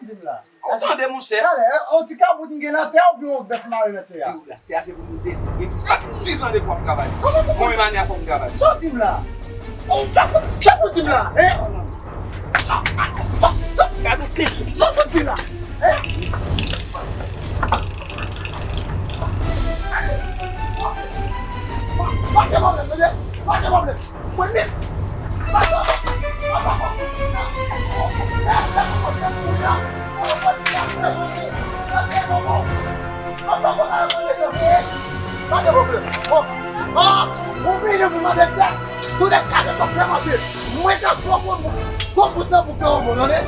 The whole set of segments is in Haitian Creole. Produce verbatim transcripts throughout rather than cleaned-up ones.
Di m la. Ou tande, monchè? Talè, on ti kabout m gen nan tè a oubyen on bèf mare nan tè a? Di w la, tè a se pou nou de. Gen plis pase dizan depi w ap travay. Mwen menm ane a fò m travay. Sa w di m la? Ou sa fout, sa fout di m la? Hein? Gade w tèt. Sa fout di m la? Hein? Pa gen pwoblèm, tande? Pa gen pwoblèm. Mwen menm. Mwen ka fè konn bout nan bouk nan, tande?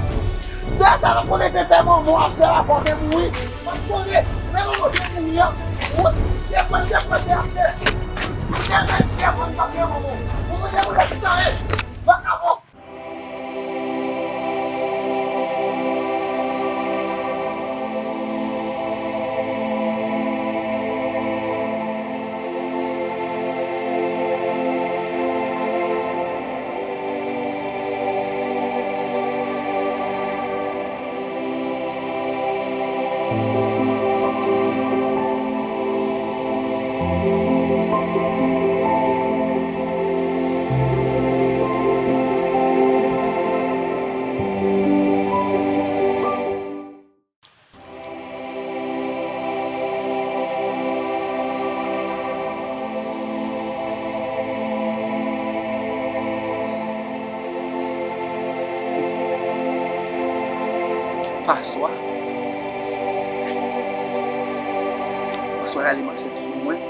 Dèyè sa, m ap konnen tete manman w ap fè rapòte mouri. M ap konnen, men manman w te mouri an. Ou te pran, te pran, te ap fè. Ou te pran, te pran, te ap fè manman w. Ou te pran, te pran, vakabon. Paswa. Paswa rale manchèt sou mwen.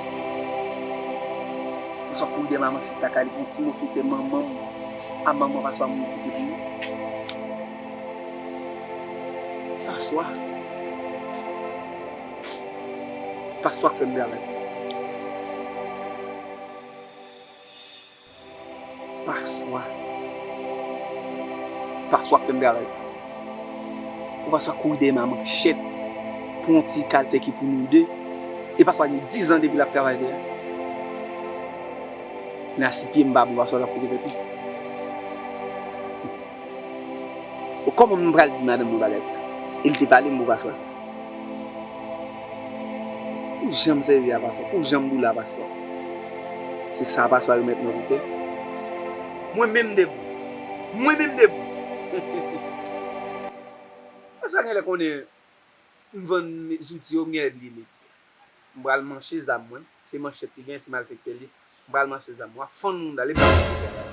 Paswa kouri dèyè m a manchèt lakay li, pran ti moso tè manman m. A manman paswa moun kite pou mwen. Paswa. Paswa k fè m travay sa. Paswa. Paswa k fè m travay sa. Pou paswa kouri dèyè m a manchèt pou yon ti kal tè ki pou nou de. E paswa gen dizan depi l ap travay tè a. Men a si pye m pa bon, paswa l ap koupe tèt li. Kòman m pral di madanm mwen bagay sa? E l te pale m pou paswa sa. Pou jan m sèvi a paswa, pou jan m boule a paswa. Se sa paswa remèt mwen pou tè. Mwen menm debout. Mwen menm debout. Paswa genlè konnen m vann zouti yo, m genlè bliye metye. M pral manche zam mwen. Se manchèt li gen, se malfektè li. M pral manche zam mwen. W ap fann moun dale, m pral manche zam mwen.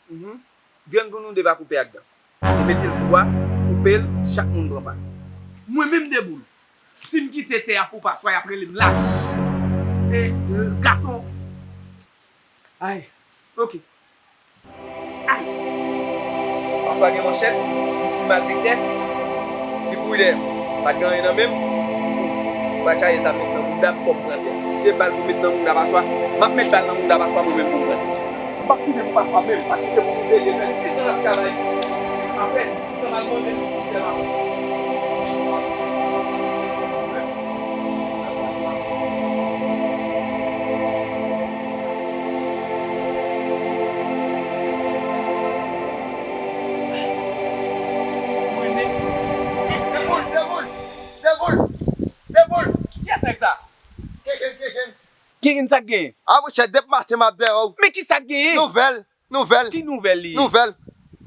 Mhm. Grenn pou nou de pa koupe ak dan. Se mete l sou bwa, koupe l, chak moun pran pa l. Mwen menm debout. Si m kite tè a pou paswa, y ap rele m lach. E, gason. Ay, oke. Ay! Paswa gen manchèt, li se malfektè, li kouri dèyè m. Pa t gen anyen nan men m. M pral chaje zam met nan bounda m, kòm plantè. Se bal pou met nan bounda paswa, m ap met bal nan bounda paswa mwen menm pou m pran. M p ap kite pou paswa menm, paske se pou m peye fè dizan l ap travay. Apre dizan m al mande m pou fè mache. Deboul, deboul, deboul, deboul. Kiyès nèg sa? Kenken, kenken. Kenken sa k genyen? A, monchè, depi maten m ap dèyè w. Men ki sa k genyen? Nouvèl, nouvèl. Ki nouvèl li ye? Nouvèl.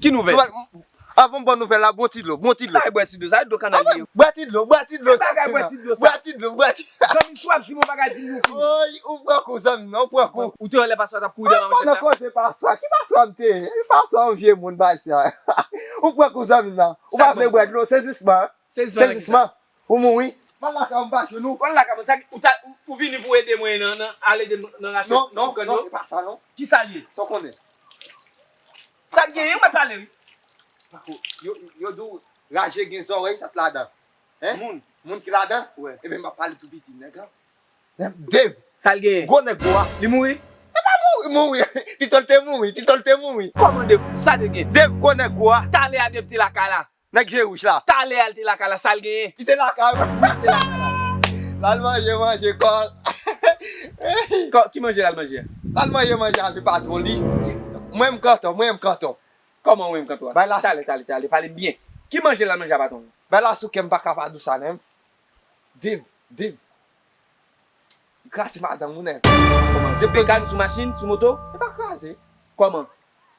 Ki nouvèl? Nouvèl. Avan m ba w nouvèl la, bon ti dlo, bon ti dlo. Sa e bwè ti dlo, sa e dlo kanal li ye. Bwè ti dlo, bwè ti dlo. Ki bagay bwè ti dlo sa? Bwè ti dlo, bwè ti. Zanmi, si w ap di m yon bagay, di m nou fini. Oy, ou pran kou, zanmi, non, ou pran kou. Ou te anlè paswa t ap kouri dèyè m a manchèt la? Koze paswa, ki paswa m te ye? Ki paswa yon vye moun bay sa? Ou pran kou, zanmi, nan. Ou pa vle bwè dlo, sezisman. Sezisman. Ou mouri. M al lakay ou, m pa jwenn ou. Ou al lakay mwen, sa ki, ou ta, ou, ou vini pou ede mwen nan, nan, al ede m nan rache kanyo? Non, non, non, se pa sa, non. Ki sa l ye? Sa w konnen. Sa k genyen, mwen pale, wi. Pako, yo, yo di w raje gen zòrèy, sa k ladan. Hein? Moun. Moun ki ladan? Wi. Ebyen, m ap pale tou piti, nèg la. Dave. Sa l genyen? Gwo nèg gwo a. Li mouri? E pa mouri, mouri. Pito l te mouri, pito l te mouri. Kòman Dave? Sa Dave gen? Dave, gwo nèg gwo a. Talè a Dave te lakay la. Nèg je wouj la. Talè a l te lakay la, sa l genyen? Li te lakay, wi, li te lakay la. L al manje, manje kò l. Kò, ki manje l al manje a? L al manje, manje avèk patwon li. Mwen m kanton, mwen m kanton. Kòman mwen m kanton a? Bay la. Talè, talè, talè, pale m byen. Ki manje l al manje a patwon? Bagay la sou kè m, m pa ka pa di w sa, non. Dave, Dave. Kraze madanm ou, nèg. Kòman? Sou pekad, sou machin, sou moto? E pa kraze. Kòman?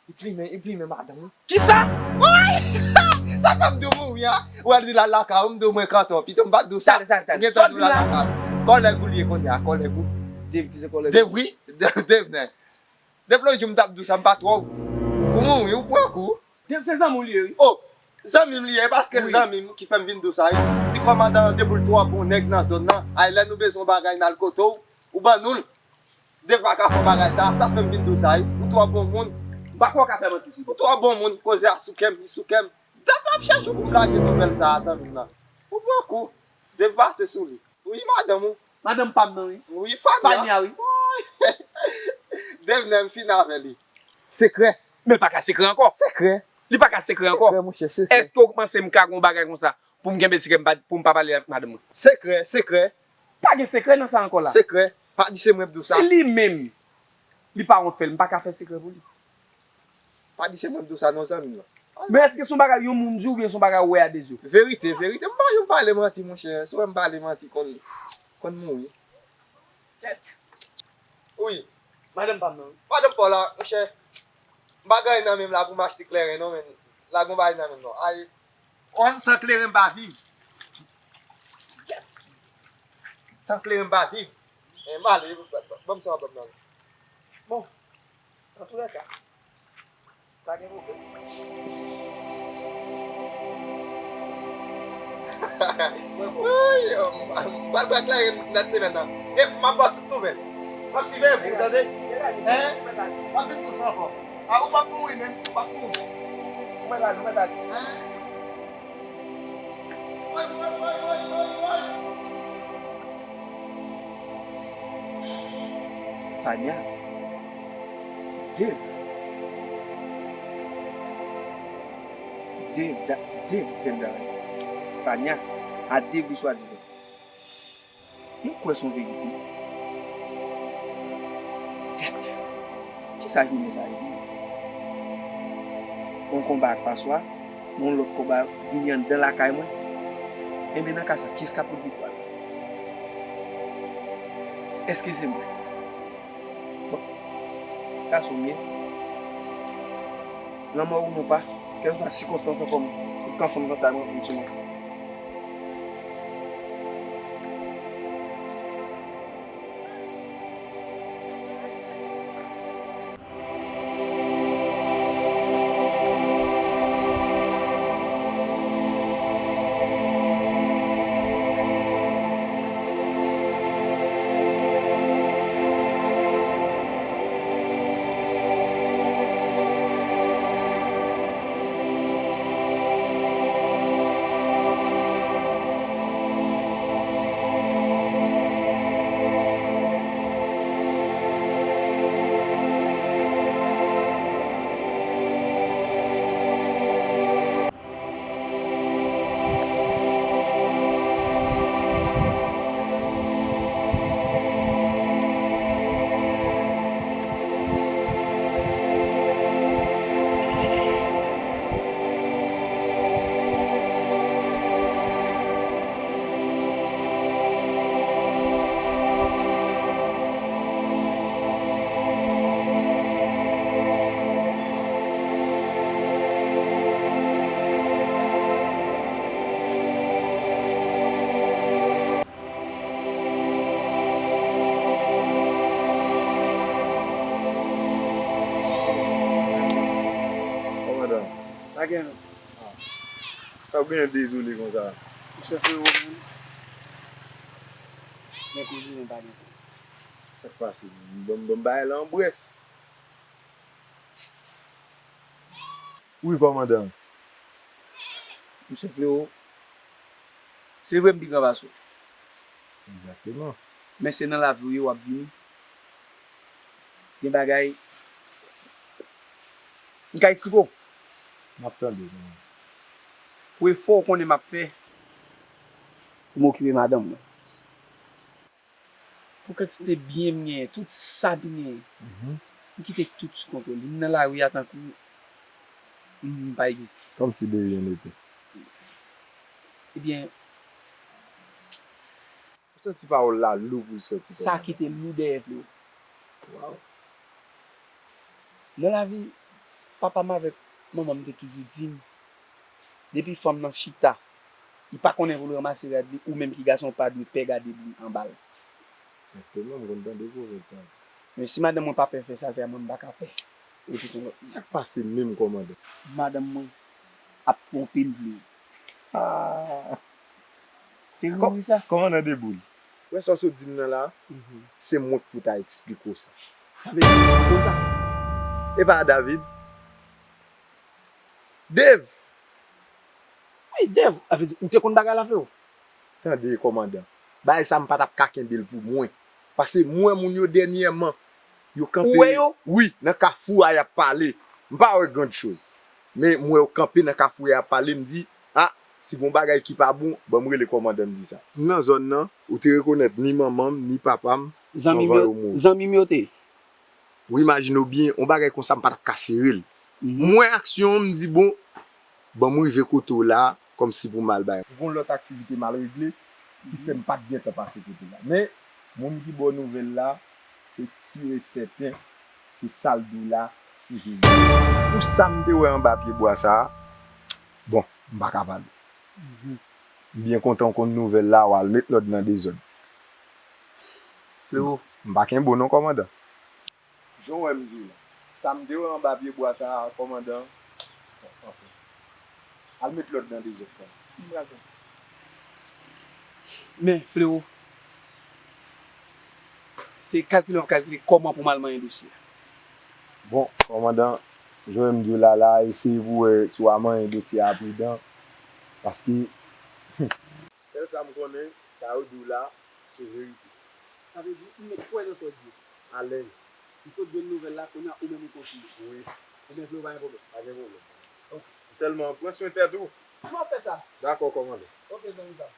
Li plimen, li plimen madanm ou. Kisa? Woy! Sa fè m di w mouri a. Ou al di l al lakay ou, m di w mwen kanton. Pito m pa t di w sa. Tande, tande, tande. Ou gentan di l al lakay ou. Kòlèg ou li ye kounye a, kòlèg ou. Dave ki se kòlèg ou? Dave wi. Dave, Dave, nèg. Depi lòt jou m t ap di w sa, m pa twò. Ou mouri, ou pran kou. Dave se zanmi w li ye, wi. Oh, zanmi m li ye, paske l zanmi m ki fè m vin di w sa, wi. Di kòmandan Deboul twò bon nèg nan zòn nan. Ay, lè nou bezwen yon bagay, n al kote w, ou ban nou l. Dave pa ka fè bagay sa, sa fè m vin di w sa, wi. Ou twò bon moun. M pa kwè w ka fè manti sou Dave. Ou twò bon moun, koze a sou kè m, li sou kè m. Dat m ap chèche w pou m lage nouvèl sa a, zanmi m nan. Ou pran kou. Dave pase sou li. Wi, madanm ou. Madanm pa m nan, wi. Wi, Fania. Fania, wi. Dave, nèg, m fini avè li. Sekrè. Men l pa ka sekrè ankò. Sekrè. Li pa ka sekrè ankò. Sekrè, monchè, sekrè. Èske w panse m ka gen yon bagay konsa pou m kenbe sekrè, m pa, pou m pa pale avèk madanm mwen? Sekrè, sekrè. Pa gen sekrè nan sa ankò la. Sekrè. Pa di se mwen k di w sa. Si li menm, li pa wont fè l, m pa ka fè sekrè pou li. Pa di se mwen k di w sa non, zanmi m nan. Men èske se yon bagay yon moun di w oubyen se yon bagay ou wè a de zye? Verite, verite. M pa janm pale manti, monchè. Si w wè m pale manti, konn, konn mouri. Tèt. Wi. Madanm pa m nan, wi. Madanm pa w la, monchè. M pa gen anyen nan men m la pou m achte kleren non, men. Lage yon bagay nan men m non. Ay. Konn san kleren m pa viv. San kleren m pa viv. Men m ale, ban m sa w ap ban m nan. Bon. Antoulèka, pa gen pwoblèm. Woy, m pral pran kleren nan semèn nan. E m ap ba w tout nouvèl. M ap siveye w, tande? Hein? M ap vin di w sa ankò. A, ou p ap mouri menm, ou p ap mouri. Ou mèt ale, ou mèt ale. Hein? Fania. Dave. Dave, da, Dave fè m travay sa. Fania. A Dave li chwazi fè. M kwè se yon verite. Gad! Kisa jounen sa ye menm? Yon konba ak paswa, yon lòt konba vini anndan lakay mwen. Enben, nan ka sa, kiyès k ap pran viktwa la? Èske se mwen? Bon, gason m ye. Lanmò ou non pa, kèlkeswa sikonstans ankò, m kanpe anba mwen pou m timoun. Kòmandan. Pa gen non. Ah. Sa w genyen dezole konsa? Monchè frewo, men. Men koze men pa gen tan. Sa k pase? Ban m, ban m bay la an brèf. Wi, kòmandan. Monchè frewo, se vre m pi gran pase w. Egzakteman. Men se nan lavi w ye w ap vini. Gen bagay, m ka eksplike w? M ap tande, kòmandan. Pou efò w konnen m ap fè pou m okipe madanm mwen. Pou kantite byen m genyen, tout sa m genyen, mhm, m kite tout sou kontwòl li. M nan lari a tankou m pa egziste. Comme si de rien n'était. Ebyen, Ou santi pawòl la lou pou l sòti konsa. Sa ki te lou dèyè vle w. Nan lavi, papa m avèk manman m te toujou di m, depi fanm nan chita, li pa konnen pou l ranmase rad li, ou menm ki gason pa dwe pè gade bri anba l. Egzakteman, m konn tande pwovèb sa. Men si madanm mwen pa pè fè sa l fè a, mwen m pa ka pè. Repete yon lòt. Sa k pase menm kòmandan? Madanm mwen ap twonpe l vle. Ah. Se riwri sa. Kòmandan Deboul. Wè sa w sot di m nan la, se mwen k pou ta eksplike w sa. Sa vle di ou konn sa? Epa David. Dave! Wi, Dave, sa vle di ou te konn bagay la freo? Tande kòmandan, bagay sa m pa t ap ka kenbe l pou mwen. Paske m wè moun yo dènyèman, yo kanpe. Ou wè yo? Wi, nan kafou a y ap pale. M pa wè grand chose. Men m wè yo kanpe nan kafou a y ap pale, m di, a, si gon bagay ki pa bon, ban m rele kòmandan m di sa. M nan zòn nan, ou te rekonèt ni manman m, ni papa m, Zanmi m yo, zanmi m yo te. Ou imajine w byen, yon bagay konsa m pa t ap ka sere l. M wè aksyon an, m di, bon, ban m rive kote w la, kòmsi pou m al bay. Gon lòt aktivite m al regle, ki fè m pa t gentan pase kote w la. Men, moun ki ba w nouvèl la, se si e sèten ke sa l di w la, se verite. Pou sa m te wè anba pye bwa sa a, bon, m pa ka pale. M byen kontan w konn nouvèl la, w al met lòd nan dezòd. Freo. M pa kenbe w non, kòmandan. Jan w wè m di w la, sa m te wè anba pye bwa sa a, kòmandan, bon, anfen. Al met lòd nan dezòd, kòmandan. M pral fè sa. Men, freo, se kalkile m ap kalkile kòman pou m al manyen dosye a. Bon, kòmandan, jan w wè m di w la la, eseye pou w wè si w a manyen dosye a pridan, paske, hmm. Sèl sa m konnen, sa yo di w la, se verite. Sa vle di, ou mèt kwè nan sa w di yo. Alèz. M sot jwenn nouvèl la, kounye a ou menm ou konfime. Wi. Ebyen, freo, pa gen pwoblèm. Pa gen pwoblèm. Ok. Sèlman, pran swen tèt ou. M ap fè sa. Dakò, kòmandan. Ok, zanmi pa m.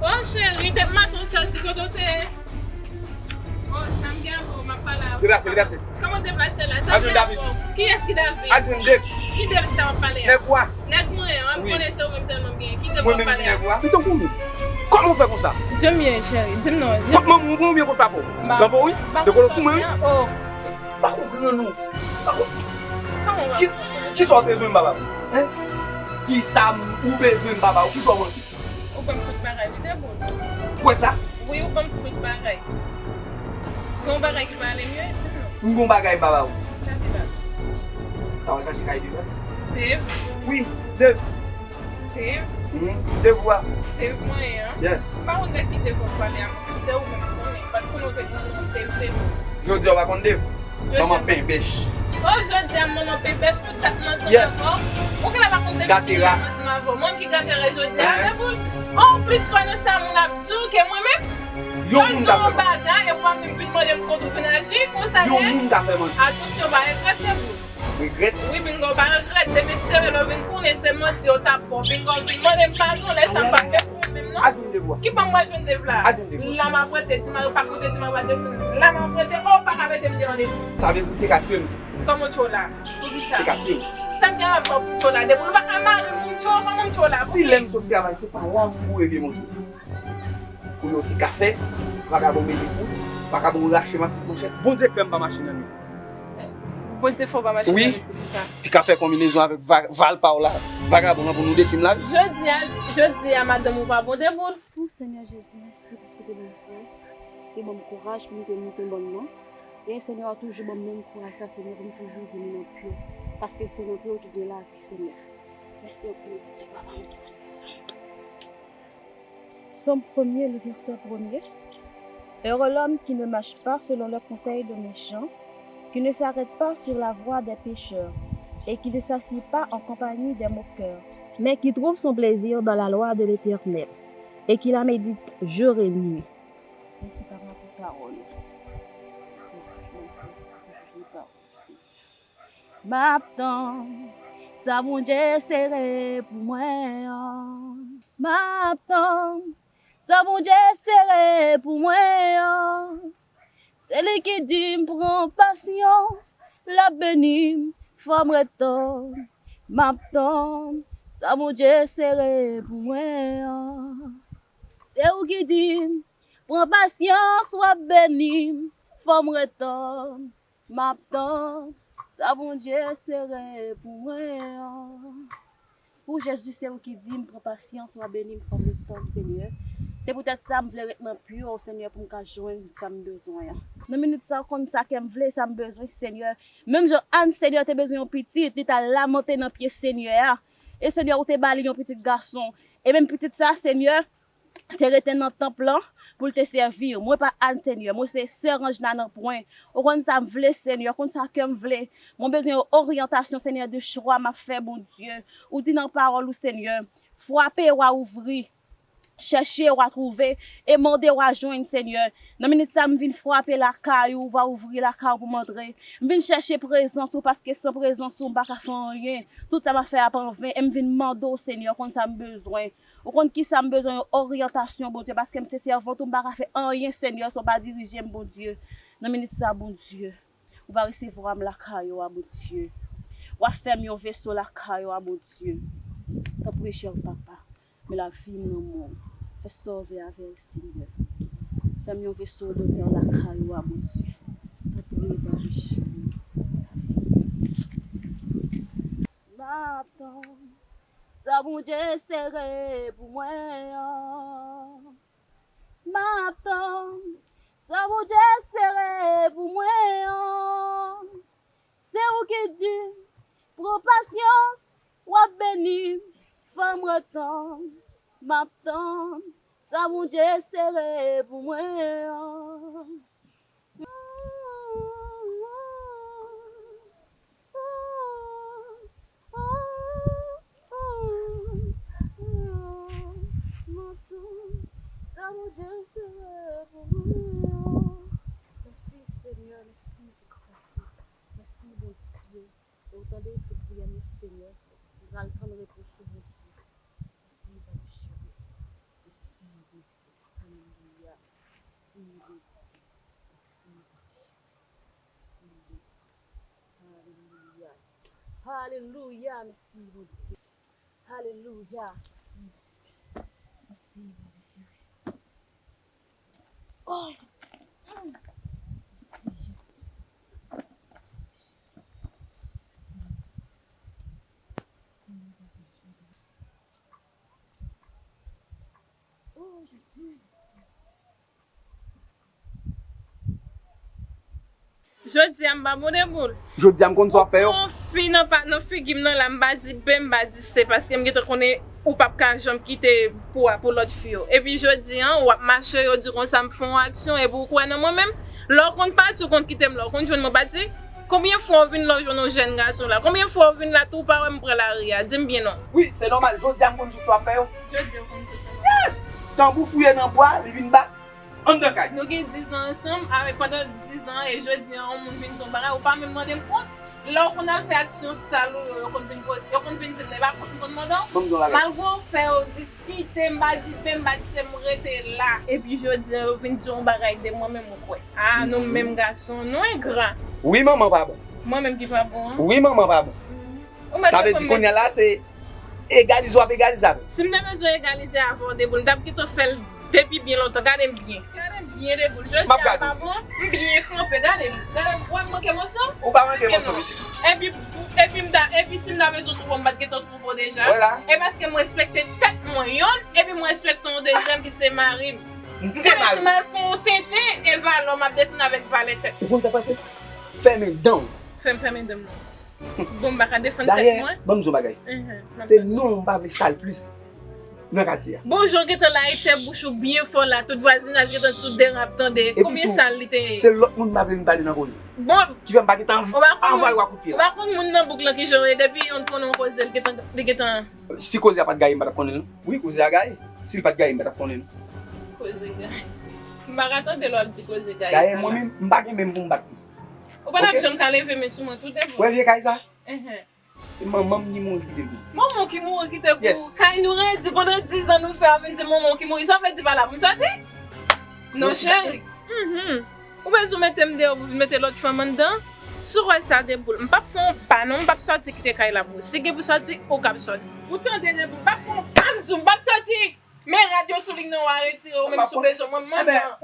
Oh cheri, depi maten w soti, kote w te ye? Oh, sa m gen avè w, m ap pale avè w. Deplase, deplase. Kòman deplase la? Sa m gen avè w? Kiyès ki David? Al jwenn Dave. Ki Dave sa w ap pale a? Nèg ou a. Nèg mwen an, m konnen se ou menm sèlman m genyen. Ki Dave w ap pale a? Mwen menm ki nèg ou a? Piton pou nou. Kòman w fè konsa? Jan m ye, cheri, di m non. Kot manman w oubyen kot papa w? Kanpe w wi. Dekole w sou mwen wi. Bako grenn ou. Bako. Ki, kisa w bezwen m papa w? Hen? Kisa ou bezwen m papa w? Kisa w mande? Ou ban m tout bagay wi, Deboul. Kwè sa? Wi, ou ban m tout bagay. Gen yon bagay ki pa ale m, wi, di m non. M gen yon bagay m papa w. Sa ki bagay? Sa w al chache kay Dave? Dave? Wi, Dave. Dave? Mhm. Dave ou a? Dave mwen an? Yes. M pa konn de ki Dave w ap pale a, men se ou menm m konnen. M pa t konnen w te gen yon non Dave, Dave. Jodi a w pa konn Dave? Manman penbèch. Oh, jodi a manman penbèch, tout dat m ansanm avè w. Ou genlè pa konn Dave ki te ansanm avè w. Mwen ki gate ras jodi a, Dave. Oh, ou plis kwè nan sa moun ap di w ke mwen menm? Yon moun ka fè manti. Yon bagay, epi w ap vin mande m kote w vin aji, konsa. Yon moun ka fè manti. Atansyon, pa regrèt, Dave. Regrèt? Wi, Bingo, pa regrèt. Depi si te vle w vin konnen se manti yo t ap ba w. Bingo, vin mande m padon, lè sa m pa fè pou ou menm, non. Al jwenn Dave ou a. Ki bò m pral jwenn Dave la? Al jwenn Dave ou a. La m ap rete, di m pa koute, di m pa desann. La m ap rete, oh, ou pa ka mete m deyò Dave. Sa vle di ou te ka tiye m. Kòman w tiye w la? Poukisa? Te ka tiye m. Sa m gen avè w pou m tiye w la? Depi w pa ka mare m pou m tiye w, kòman m tiye w la? Si lè m sot travay, se pa la m boure vye manto. Pou yo ti kafe, vagabon mete kou, vagabon rache manchèt. Bondye k fè m pa mache nan nwit. Bondye fè w pa mache nan nwit, se sa. Wi, ti kafe konbinezon avèk va-, valpa w la, vagabon an pou nou detwi m lavi. Jodi a, jodi a, madanm ou pa bon de bout. O Senyè Jezi, mèsi paske w te ban m fòs, te ban m kouraj pou m te moute bòn nan. E Senyè a toujou ban m menm kouraj sa, Senyè, pou m toujou vini nan pye w, paske se nan pye w ki gen lavi, Senyè. Mèsi anpil, Bondye, papa m, Senyè. Sòm premye, le vèsè premye. Heureux l'homme qui ne marche pas selon le conseil des méchants, qui ne s'arrête pas sur la voie des pécheurs, et qui ne s'assied pas en compagnie des moqueurs, mais qui trouve son plaisir dans la loi de l'Éternel, et qui la médite jour et nuit. Mèsi, Papa, pou pawòl ou. Mèsi pou pawòl ou, Senyè. M ap tann sa Bondye sere pou mwen an. M ap tann sa Bondye sere pou mwen an. Se li ki di m pran pasyans, l ap beni m, fò m ret tann. M ap tann sa Bondye sere pou mwen an. Se ou ki di m pran pasyans, w ap beni m, fò m ret tann. M ap tann sa Bondye sere pou mwen an. Pou Jezi, se ou ki di m pran pasyans, w a beni m, fò m ret tann, Senyè. Se poutèt sa m vle ret nan pye w, Senyè, pou m ka jwenn sa m bezwen an. Nan minit sa, ou konn sa kè m vle, sa m bezwen, Senyè. Menm jan Ann, Senyè, te bezwen yon pitit, li t al lamante nan pye Senyè a. E Senyè, ou te ba li yon pitit gason. E menm pitit sa, Senyè, te rete nan tanp lan pou l te sèvi w. Mwen pa Ann, Senyè, mwen se sè Anjna nan pwen. Ou konn sa m vle, Senyè, ou konn sa kè m vle. Mwen bezwen yon oryantasyon, Senyè, de chwa m ap fè, Bondye. Ou di nan pawòl ou, Senyè, frape, w a ouvri. Chèche, w a twouve. E mande, w a jwenn, Senyè. Nan minit sa, m vin frape lakay ou, w a ouvri lakay ou pou m antre. M vin chèche prezans ou, paske san prezans ou, m pa ka fè anyen. Tout sa m ap fè ap anven. E m vin mande w, Senyè, ou konn sa m bezwen. Ou konn kisa m bezwen, yon oryantasyon, Bondye, paske m se sèvant ou, m pa ka fè anyen, Senyè, san w pa dirije m, Bondye. Nan minit sa, Bondye, ou va resevwa m lakay ou a, Bondye. W a fè m yon veso lakay ou a, Bondye. Tanpri, chè Papa, men lavi m nan men w. Fè sa w vle avè l, Senyè. Fè m yon veso donè lakay ou a, Bondye. Tanpri, tanpri, chè. M ap tann sa Bondye sere pou mwen an. M ap tann sa Bondye sere pou mwen an. Se ou ki di m pran pasyans, w ap beni m, fò m ret tann. M ap tann sa Bondye sere pou mwen an. Mèsi, Senyè, mèsi pou grâce ou. Mèsi, Bondye. E ou tande tout priyè m yo, Senyè. Ou pral tann repons ou, Bondye. Mèsi, Papa cheri. Mèsi, Bondye. Alelouya. Mèsi, Bondye. Mèsi, Bondye. Mèsi, Bondye. Alelouya. Alelouya. Mèsi, Bondye. Alelouya. Mèsi, Bondye. Mèsi, Bondye cheri. Oh! Mèsi, Jezi. Mèsi, Papa cheri. Oh, Jezi, mèsi. Jodi a m pa bon Deboul. Jodi a m konn sa w ap fè yo. Yon fi nan pa nan figi m nan la, m pa di B, m pa di C, paske m gentan konnen ou p ap ka janm kite pou a pou lòt fi yo. Epi jodi a, w ap mache, yo di konsa m fè yon aksyon, epi w kwè nan mwen menm. Lè w konn pati, w konn kite m, lè w konn jwenn mwen pati. Konbyen fwa w vin la w jwenn yon jèn gason la? Konbyen fwa w vin la tou w pa wè m pran lari a? Di m byen non. Wi, se nòmal, jodi a m konn tout sa w ap fè yo. Jodi a w konn tout sa. Yes! Tanbou fouye nan bwa, li vin bat anndan kay. Nou gen diz an ansanm, avèk pandan diz an, e jodi a yon moun vin di yon bagay, ou pa menm mande m kont. Lè w konn al fè aksyon sal ou yo, yo konn vin poze, yo konn vin di m, e pa kont m konn mande w. Malgre w fè yo diskite, m pa di B, m pa di C, m rete la. Epi jodi a, yo vin di yon bagay de mwen menm ou kwè. Ah, nou menm gason, nou engra. Wi, manman pa bon. Mwen menm ki pa bon an. Wi, manman pa bon. Sa vle di kounye a la, se egalize w ap egalize avè l. Si m te bezwen egalize avè w Deboul, m t ap gentan fè l depi byen lontan. Gade m byen. Gade m byen Deboul. Jodi a pa bon, m byen kanpe. Gade m. Gade m. Ou wè m manke moso? Ou pa manke moso, pitit. Epi, epi, m ta, epi si m ta bezwen twouve w, m pa t gentan twouve w deja. E paske m respekte tèt mwen yonn, epi m respekte yon dezyèm ki se mari m. M te mari m. Si m al fè yon tenten, e valè w m ap desann avèk valè tèt. Ou konn sa k pase? Fèmen dan w. Fè m fèmen dan m. Bon, m pa ka defann tèt mwen. Ban m di w bagay. Se non m pa vle sal plis nan katye a. Bon, jan w gentan la, e tè bouch ou byen fò la, tout vwazinaj gentan sou dera ap tande. Konbyen sal li te ye? Se lòt moun m pa vle vin pale nan koze. Bon. Ki fè m pa gentan anvi anvwa yo a kout pye la. Ou pa konn moun nan bouk lan kijan w ye, depi yonn konnen yon koze, li gentan, li gentan. Si koze a pa t gaye, m pa t ap konnen non. Wi, koze a gaye. Si l pa t gaye, m pa t ap konnen non. Koze gaye. M pa ka tande lè w ap di koze gaye sa la. Dayè, mwen menm, m pa gen men m pou m bat li. Ou pa t ap janm ka leve men sou mwen tou Deboul. Wè vye kay sa? Enhen. Se manman m ki mouri kite pou. Manman w ki mouri kite pou. Kay nou redi pandan diz an nou fè, w ap vin di manman w ki mouri. Sa w vle di pa la pou m soti? Non, cheri. Ou bezwen mete m deyò pou vin mete lòt fanm anndan? Si w wè sa Deboul, m p ap fè yon pa non, m p ap soti kite kay la pou ou. Si gen pou soti, ou k ap soti. Ou tande Deboul, m p ap fè yon pa, m di w, m p ap soti! Men rad yo sou liy nan, w a retire, ou menm si w bezwen mwen, m anndan.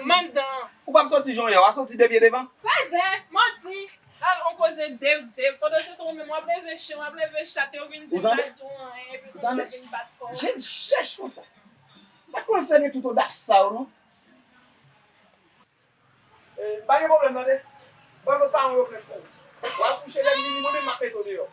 M anndan. Ou p ap soti jan w ye a, w a soti de pye devan? Fèzè, manti. Al on koze Dev, Dev. Pandan se tan ou menm w ap leve chen, w ap leve chat, yo vin di w pa di w anyen, epi kounye a vin bat kò w. Jèn chèch konsa. M pa t konn si w te gen tout odas sa yo non. Eh, pa gen pwoblèm tande. Ban lòt paran yo plent pou ou. W al kouche lè m vini, mwen menm m ap mete w deyò.